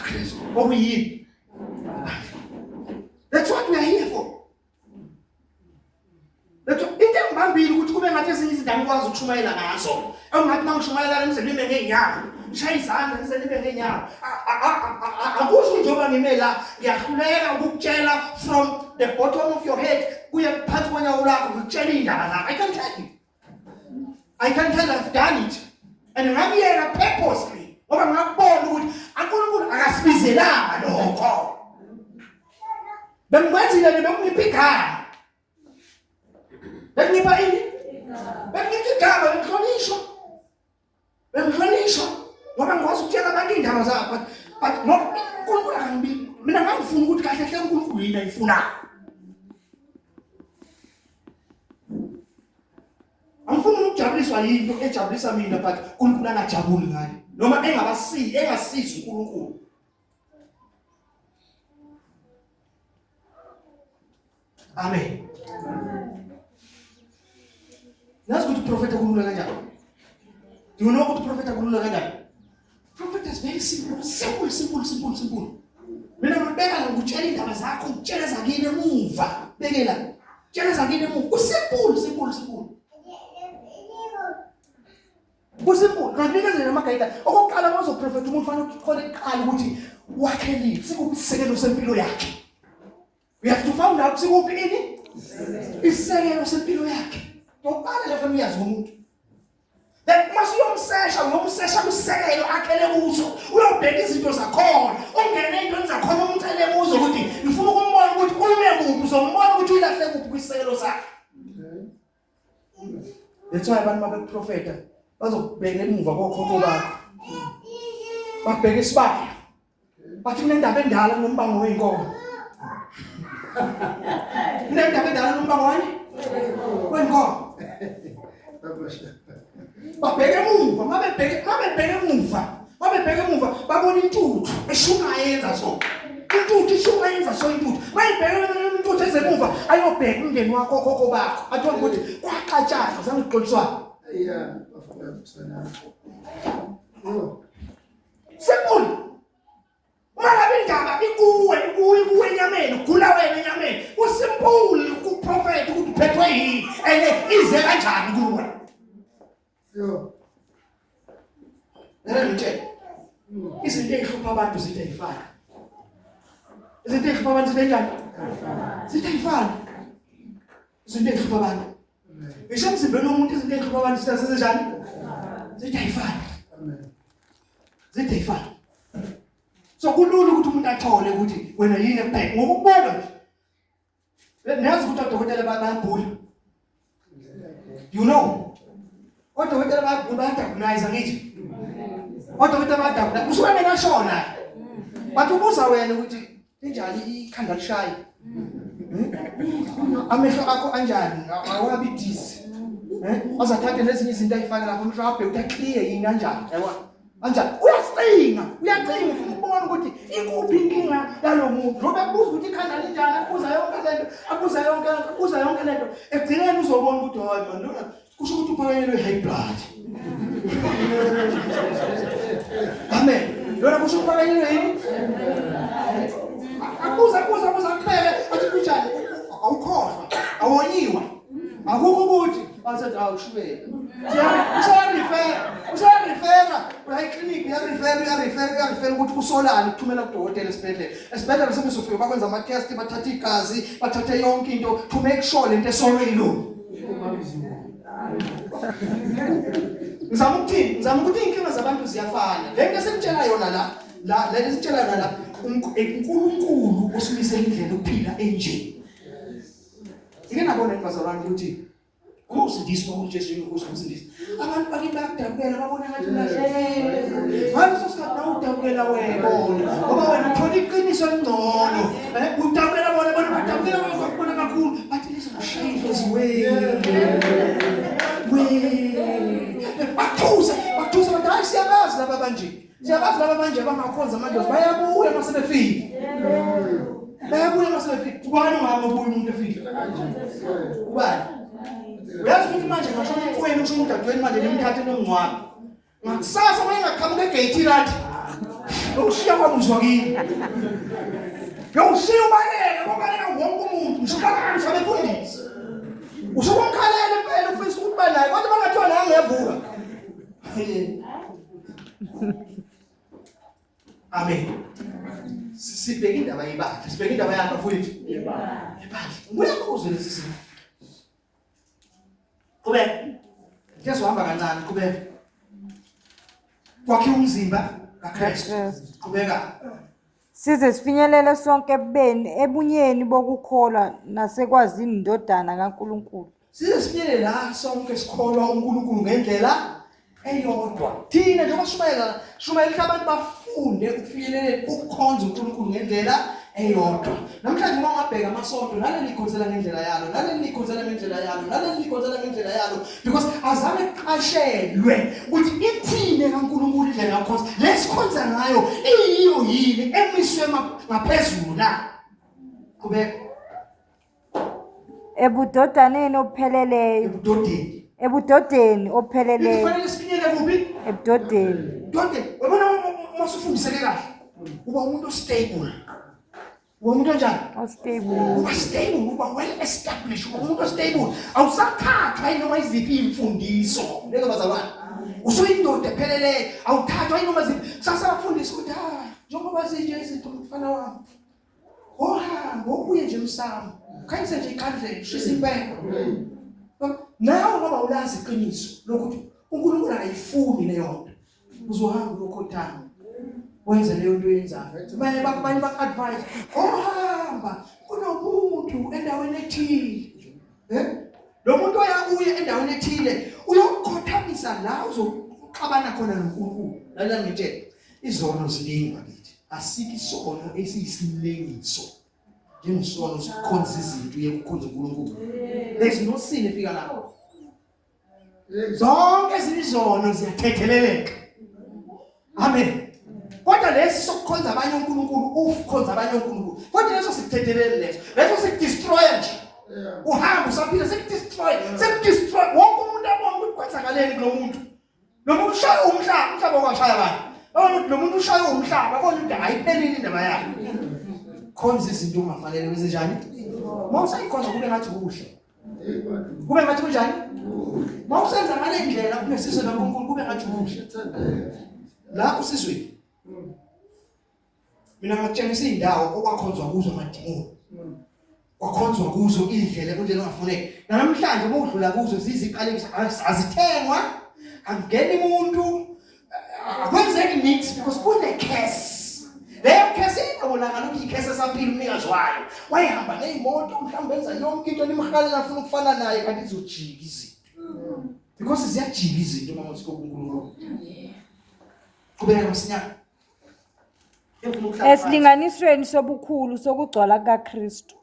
kaKristu okuyini. That's what we are here for. Letho into engibambile ukuthi kube ngathi ezinye izinto angikwazi ukushumayela ngazo. Engathi mangishumayela ngize nime ngeenyawo. Ngishaya izandla ngize nime ngeenyawo. Akusho njengoba ngime la ngiyahluleka ukukutshela from the bottom of your head kuye phansi konyawo lwakho ngikutshela indaba zakho. I can tell you. I can tell I've done it. And ngakuyeka purposely ngoba ngakubona ukuthi uNkulunkulu akasibizelanga lokho. Bengikwenzile nje bekungipha igama. Bekungipha ini? Bekungipha igama bengihlonishwa. Bengihlonishwa ngoba ngikwazi ukutshela abantu iy'ndaba zabo but ngoba uNkulunkulu akangibi mina ngangifuna ukuthi kahle hle uNkulunkulu yini ayifunayo. Angifuni ukujabuliswa yinto ejabulisa mina but uNkulunkulu angajabuli ngayo noma engabasizi engasizi uNkulunkulu. Amen. Nazi ukuthi uprofeta kulula kanjani? Do you know ukuthi uprofeta kulula kanjani? Prophet is very simple, simple, simple, simple, simple. Mina ngibeka la ngikutshela indaba zakho, ngikutshela zakini emuva. Bekela. Tshela zakini emuva. Usimple, simple, simple. Kusimple, ngakunikeza nje amagayida. Okokuqala uma uzoprofetha umuntu fanele ukhona kuqala ukuthi wakhelile, sikuphi isisekelo sempilo yakhe. You have to find out sikuphi ini? Isisekelo sempilo yakhe. Okokuqala nje fanele uyazi umuntu. Then uma usuyomsesha uyomsesha kusekelo akhele kuzo uyobheka izinto zakhona ungene ey'ntweni zakhona umcele kuzo ukuthi ngifuna ukumbona ukuthi ume kuphi uzombona ukuthi uyilahle kuphi kwisekelo sakhe. That's why abantu mabekuprofeta bazokubheka emuva kokhokho bakho. Babheka isibaya. Bathi kunendaba endala kunombango wey'nkomo. Kunendaba endala kunombango wani? Wey'nkomo. Babheka emuva, mabebheke mabebheka emuva, mabebheka emuva babona intuthu eshunqa yenza so. Intuthu ishunqa yenza so intuthu. Mayibheka intuthu ezemuva ayobheka umndeni wakho okhokho bakho. Athole ukuthi kwaxatshana zange kuxoliswane. Yeah, bafuna. Oh. Simple. Uma ngabe indaba ikuwe, ikuwe, ikuwe enyameni, ugula wena enyameni. Usimple ukuprofetha ukuthi uphethwe yini and ize kanjani kuwe. Yo. Ngeke ngitshele. Izinto ezihlupha abantu zithi ayifani. Izinto ezihlupha abantu zithi njani? Zithi ayifani. Izinto ezihlupha abantu. Ngisho emzimbeni womuntu izinto ezihlupha abantu zithi zenjani? Zithi ayifani. Zithi ayifani. So kulula ukuthi umuntu athole ukuthi wena yini ekubheke ngokubuka nje. Niyazi ukuthi odokotela bayagula. You know. Odokotela bayagula bayadiagnose ngithi. Odokotela bayadiagnose. Usuke benashona. Bathi ubuza wena ukuthi injani ikhanda lishaye. Hmm? Amehlo akho anjani? Awabi dizzy. Eh? Azathathe nezinye izinto ayifake lapho amehlo abheke ukuthi aclear yini anjani. Yabona? Kanjani? Uyacinga, uyacinga ufuna ukubona ukuthi ikuphi inkinga yalo muntu. Njengoba ekubuza ukuthi ikhanda linjani, akubuza yonke lento, akubuza yonke lento, akubuza yonke lento. Ekugcineni uzobona ukuthi hayi man, lona kusho ukuthi uphakanyelwe high blood. Amen. Lona kusho uphakanyelwe yini? Akubuza, akubuza, akubuza akubeke, athi kunjani? Awukhohlwa, awonyiwa. Akukho ukuthi basethi awushubela. Usayarifera, usayarifera, uya eclinic uyarifera, uyarifera, uyarifera ukuthi usolani ukuthumela kudokotela esibhedlela. Esibhedlela sebezofika bakwenza ama test, bathatha igazi, bathathe yonke into to make sure lento esolwe yilo. Ngizama ukuthini? Ngizama ukuthi inkinga zabantu ziyafana. Le nto esimtshela yona la, la le esitshela yona la, uNkulunkulu usimisele indlela yokuphila enje. Ngike nabona yini bazalwane ukuthi uma usindiswa uJesu inkosi umsindisi abantu bakini bayakudabukela babona ngathi ulahlekile ngaleso sikhathi nawe udabukela wena bona ngoba wena uthola iqiniso elingcono eh, udabukela bona bona badabukela bakubona kakhulu bathi lizokushaya idlozi wena we bathusa bathusa bathi hayi siyabazi laba banje Siyabazi laba manje abangakhonza amadlozi bayabuya uma sebefile. Bayabuya uma sebefile. Ubani ongama ubuya umuntu efile? Ubani? Uyazi ukuthi manje ngashona umfowenu usho udadewenu manje nimthathe nomngcwabe. Ngakusasa uma engaqhamuka egate lathi. Ushiya kwamuzwa kini. Yawushiya ubaleke, ubaleka wonke umuntu, mshikakana usabefundisi. Usukumkhalela impela ufisa ukuthi banaye, kodwa bangathiwa naye ngiyavuka. Amen. Sibheke indaba yebandla, sibheke indaba yakho mfowethu. Yebandla. Yebandla. Uyakuzwe lesi simo. Qhubeka. Jesu hamba kancane, qhubeka. Kwakhiwa umzimba kaKristu. Qhubeka. Size sifinyelele sonke ebubeni ebunyeni bokukholwa nasekwazini indodana kaNkulunkulu. Size sifinyelele la sonke sikholwa uNkulunkulu ngendlela eyodwa. Thina njengoba shumayela, shumayela ukuthi abantu bafunde ukufinyelela ukukhonza uNkulunkulu ngendlela eyodwa. Namhlanje uma ungabheka amasonto naleli likhonzela ngendlela yalo, naleli likhonzela ngendlela yalo, naleli likhonzela ngendlela yalo because azange kuqashelwe ukuthi ithini kaNkulunkulu indlela yokukhonza. Lesikhonza ngayo iyiyo yini emiswe ngaphezulu na? Qhubeka. Ebudodaneni obupheleleyo. Ebudodeni. Ebudodeni obupheleleyo. Kufanele sifinyele kuphi? Ebudodeni. Dodeni. Uyabona uma usufundiseke kahle uba umuntu stable. Uba umuntu onjani? Ostable. Uba stable, uba well established, uba umuntu ostable. Awusathathwa yinoma iziphi imfundiso. Lezo bazalwane. Usuyindoda epheleleyo, awuthathwa yinoma iziphi. Kusasa bafundisa ukuthi ha, njengoba zinje izinto mfana wami. Ohamba ubuye nje emsamo. Khanyise nje ikhandlela, shisa impepho. Nawe ngoba ulazi iqiniso lokuthi uNkulunkulu akayifuni leyo nto. Uzohamba uyokhothama. Wenze leyo nto oyenzayo. Abanye abanye baku-advise, ohamba kunomuntu endaweni ethile. Eh? Lo muntu oya kuye endaweni ethile uyokukhothamisa la uzoxabana khona noNkulunkulu. Lalela ngitshele. Izono ziningi bakithi. Asikho isono esiyisilengiso njengesono sokukhonza izinto uye kukhonza uNkulunkulu. There is no sin efika lapho. Zonke ezinye izono ziyathetheleleka. Amen. Kodwa lesi sokukhonza abanye uNkulunkulu ukhonza abanye uNkulunkulu. Kodwa leso sikuthethelele leso. Leso sikudestroy nje. Uhamba usaphila sikudestroy, sikudestroy wonke umuntu abona ukuthi kwenzakaleni kulomuntu. Lo muntu ushaya umhlaba, umhlaba okwashaya abantu. Babona ukuthi lo muntu ushaya umhlaba, babona ukuthi ayiphelile indaba yakhe. Khonza izinto ongafanele wenze njani? Uma usayikhonza kube ngathi kuhle. Kube ngathi kunjani? Uma usenza ngale ndlela kunesizwe kaNkulunkulu kube ngathi kuhle. La usizweni. Mina ngakutshengisa indawo okwakhonzwa kuzo amadimoni. Kwakhonzwa kuzo indlela kundlela ongafuneki. Namhlanje uma udlula kuzo ziziqalekiso azithengwa, akungeni umuntu, akwenzeki nix because kune curse. Leyo curse ingabonakala ukuthi i-curse esaphila umnikazi wayo. Wayehamba ngeyimoto mhlawumbe enza yonke into nimhalela afuna ukufana naye kanti izojika izinto. Because ziyajika izinto uma uthi kuNkulunkulu. Qhubeka msinyane. Esilinganisweni sobukhulu sokugcwala kukaKristu,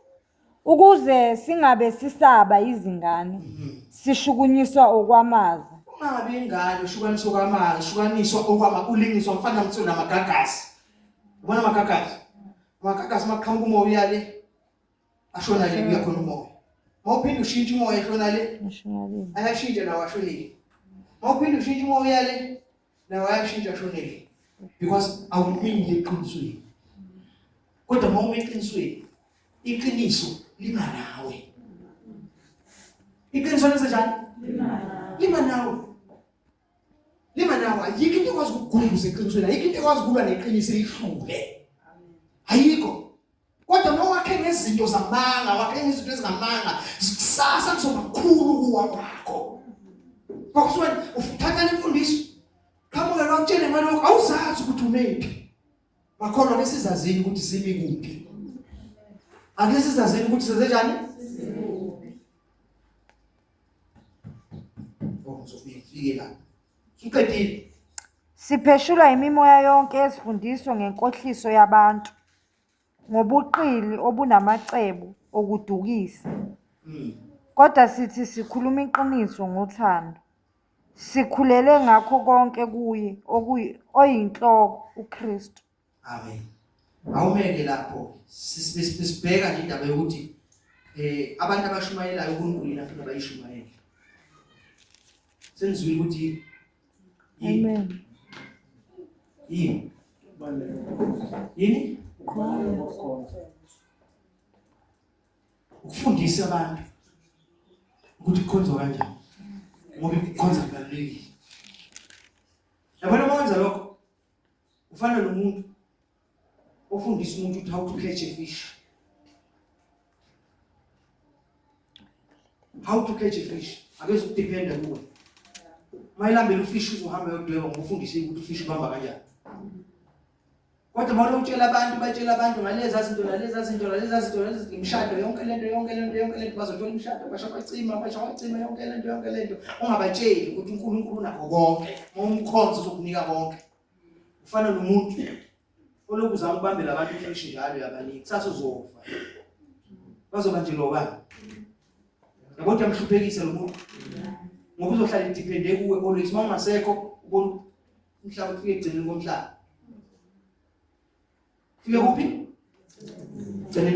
ukuze singabe sisaba yizingane, sishukunyiswa okwamaza. Ungabi ingane ushukaniswa okwamaza, ushukaniswa okwama ulingiswa mfana mthu namagagasi. Ubona amagagasi? Amagagasi maqhamuka umoya uyale ashona le kuya khona umoya. Mawuphinde ushintshe umoya eshona le ayashintsha nawo ashonile. Mawuphinde ushintshe umoya uyale nawo ayashintsha ashonile because awumile eqinisweni kodwa uma ume eqinisweni iqiniso lima nawe iqiniso lenze njani lima nawe lima nawe ayikho into ekwazi ukugudluza eqinisweni ayikho into ekwazi ukulwa neqiniso elihlule ayikho Kodwa uma wakhe ngezinto zamanga, wakhe ngezinto ezingamanga, kusasa kuzoba kukhulu kuwa kwakho. Kwakusuke uthatha lemfundiso, qhamuke bakutshele ngalokho, awuzazi ukuthi umephi. Bakholwa ke sizazini ukuthi simi kuphi. Ake sizazini ukuthi senze njani? Oh, ngizofika ngifike la. Uqedile. Sipheshulwa imimoya yonke yezimfundiso ngenkohliso yabantu. Ngobuqili obunamacebo okudukisa. Kodwa sithi sikhuluma iqiniso ngothando, sikhulele ngakho konke kuye oyinhloko, uKristu. Amen. Awumeke lapho sibheka nje indaba yokuthi eh abantu abashumayelayo uNkulunkulu yena afuna bayishumayele. Senizwile ukuthi Amen. Yini? Yini? Ukufundisa abantu ukuthi kukhonzwa kanjani. Ngoba ukukhonza kubalulekile. Yabona uma wenza lokho ufana nomuntu ofundisa umuntu ukuthi how to catch a fish. How to catch a fish. Akeze ukudependa kuwe. Uma ilambela ufish uzohamba uyodweba ngoba ufundise ukuthi ufish ubamba kanjani. Kodwa uma utshela abantu batshela abantu ngalezi zinto nalezi zinto nalezi zinto nalezi imishado yonke lento yonke lento yonke lento bazothola imishado basha kwacima basha kwacima yonke lento yonke lento ungabatsheli ukuthi uNkulunkulu unakho konke uma umkhonza uzokunika konke ufana nomuntu olokhu uzama ukubambela abantu ifishi njalo uyabanika kusasa uzofa bazoba nje lo bani yabo ukuthi uyamhluphekisa lo muntu ngoba uzohlala idepende kuwe always uma ungasekho ubona umhlaba ufike ekugcineni komhlaba ufike kuphi ekugcineni.